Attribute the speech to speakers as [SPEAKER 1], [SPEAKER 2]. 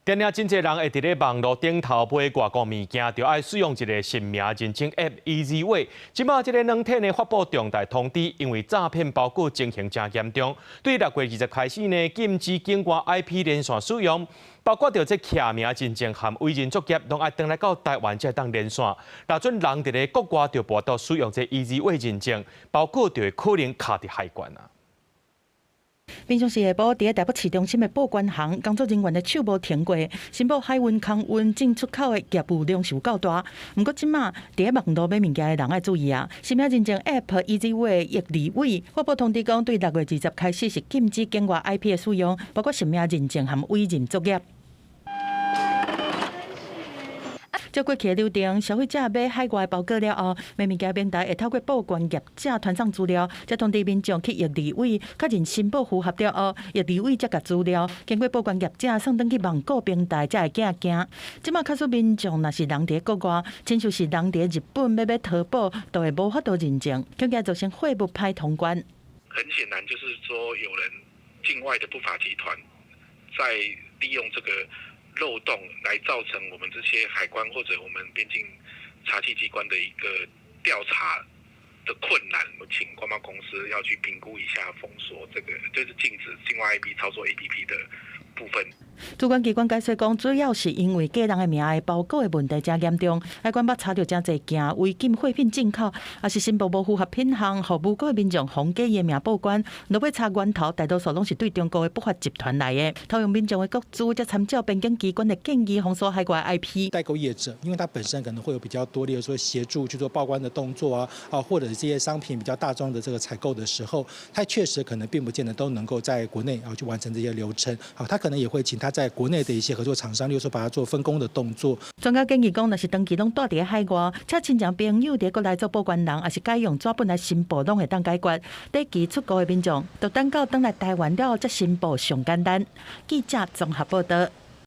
[SPEAKER 1] 定定真濟人會佇咧網路頂頭買外國物件，就愛使用一個實名認證 App EasyWay。這馬這個軟體呢發布重大通知，因為詐騙包裹情形誠嚴重，對6月20開始呢禁止境外 IP 連線使用，包括著這騎名認證和委任作業，攏愛轉來到台灣才會當連線。若準人佇咧國外就無法使用這 EasyWay 認證，包裹就會可能卡佇海關啊。
[SPEAKER 2] 平常時下晡，佇咧台北市中心的報關行，工作人員的手無停過，申報海運、空運進出口的業務量是有夠大。毋過這馬佇咧網路買物件的人愛注意啊！實名認證 App EasyWay 易利位發布通知講，對6月20開始是禁止境外 IP 的使用，包括實名認證和委任作業。照過去的流程，消費者買海外包裹了後，買物件平台會透過報關業者傳送資料，再通知民眾去易利位確認申報符合了後，易利位才共資料經過報關業者送轉去網購平台，才會寄件。這馬假使民眾若是人佇國外，親像是人佇日本欲買淘寶，都會無法度認證，恐驚造成貨物歹通關。
[SPEAKER 3] 很顯然，就是說有人境外的不法集團在利用這個漏洞來造成我們這些海關或者我們邊境查緝機關的一個調查的困難，請關貿公司要去評估一下封鎖這個，就是禁止境外 IP 操作 APP 的部分。
[SPEAKER 2] 主管機關解釋講，主要是因為假人的名的包裹的問題誠嚴重，海關捌查著誠濟件違禁貨品進口，抑是申報無符合品項，予無辜的民眾予假的名報關，落尾查源頭，大多數攏是對中國的不法集團來的。偷用民眾的個資，才參照邊境機關的建議封鎖海外 IP。
[SPEAKER 4] 代購業者，因為他本身可能會有比較多，例如說協助去做報關的動作啊，啊或者這些商品比較大宗的這個採購的時候，他確實可能並不見得都能夠在國內啊去完成這些流程。好，他可能也會請他在國內的一些合作廠商，例如說把它做分工的動作。
[SPEAKER 2] 專家建議講，若是長期攏蹛佇海外，請親情朋友佇國內做報關人，抑是改用紙本來申報，攏會當解決。短期出國的民眾，就等到轉來台灣了後才申報上簡單。記者綜合報道。